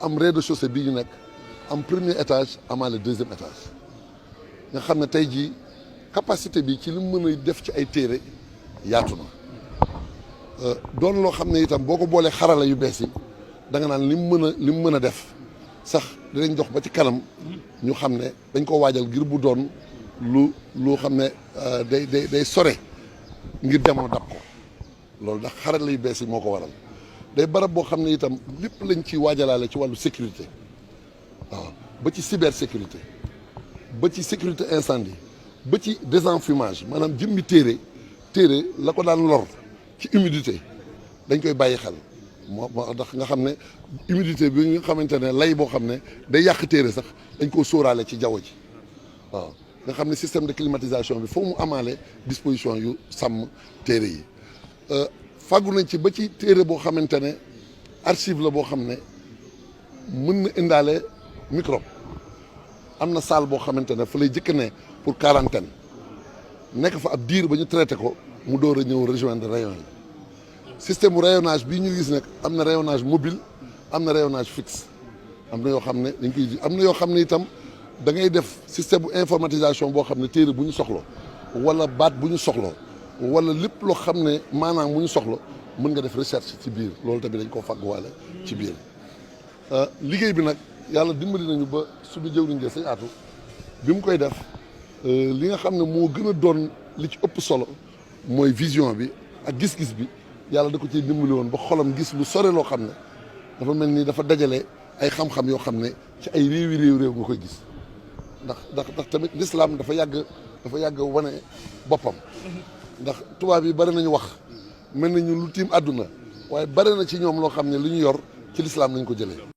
am rez-de-chaussée bii ñu nekk am premier étage amaale deuxième étage nga xam ne tey jii capacité bi ci li mu mën a def ci ay téere yaatu na doon loo xam ne itam boo ko boolee xarala yu bees yi da nga naan li mu mën a def sax dinañ dox ba ci kanam ñu xam ne dañ ko waajal ngir bu doon lu xam ne day sore ngir jamono dab ko loolu ndax xarala yu bees yi moo ko waral day barab boo xam ne itam lépp lañ ci waajalaale ci wàllu sécurité waaw ba ci cybersécurité ba ci sécurité incendie ba ci désenfumage maanaam jëmmi téere la ko daan lor ci humidité dañ koy bàyyi xel moo tax nga xam ne humidité bi nga xamante ne lay boo xam ne day yàq téere sax dañ koo sóoraale ci jaww ji waaw nga xam ne système de climatisation bi foo mu amaale disposition yu sàmm téere yi fàggu nañ ci ba ci téere boo xamante ne archive la boo xam ne mën na indaale microbe am na salle boo xamante ne fa lay jëkk ne pour quarantaine nekk fa ab diir ba ñu traité ko mu door a ñëw rejoindre rayon yi système mu rayonnage bii ñu gis nag am na rayonnage mobile am na rayonnage fixe am na yoo xam ne dañ koy am na yoo xam ne itam da ngay def système bu informatisation boo xam ne téere bu ñu soxla wala baat bu ñu soxla wala lépp loo xam ne maanaam bu ñu soxla mën nga def recherche ci biir loolu tamit dañ koo fàgguwaale ci biir liggéey bi nag yàlla dimbali nañu ba suñu jëwriñ ja Sëñ Aatu bi mu koy def li nga xam ne moo gën a doon li ci ëpp solo mooy vision bi ak gis-gis bi yàlla da ko ciy dimbali woon ba xolam gis lu sore loo xam ne dafa mel ni dafa dajale ay xam-xam yoo xam ne ci ay réew nga koy gis ndax tamit l'islam dafa yàgg wane boppam ndax tubaab yi bari nañu wax mel nañu lu tiim àdduna waaye bari na ci ñoom loo xam ne lu ñu yor ci l'islam nañ ko jëlee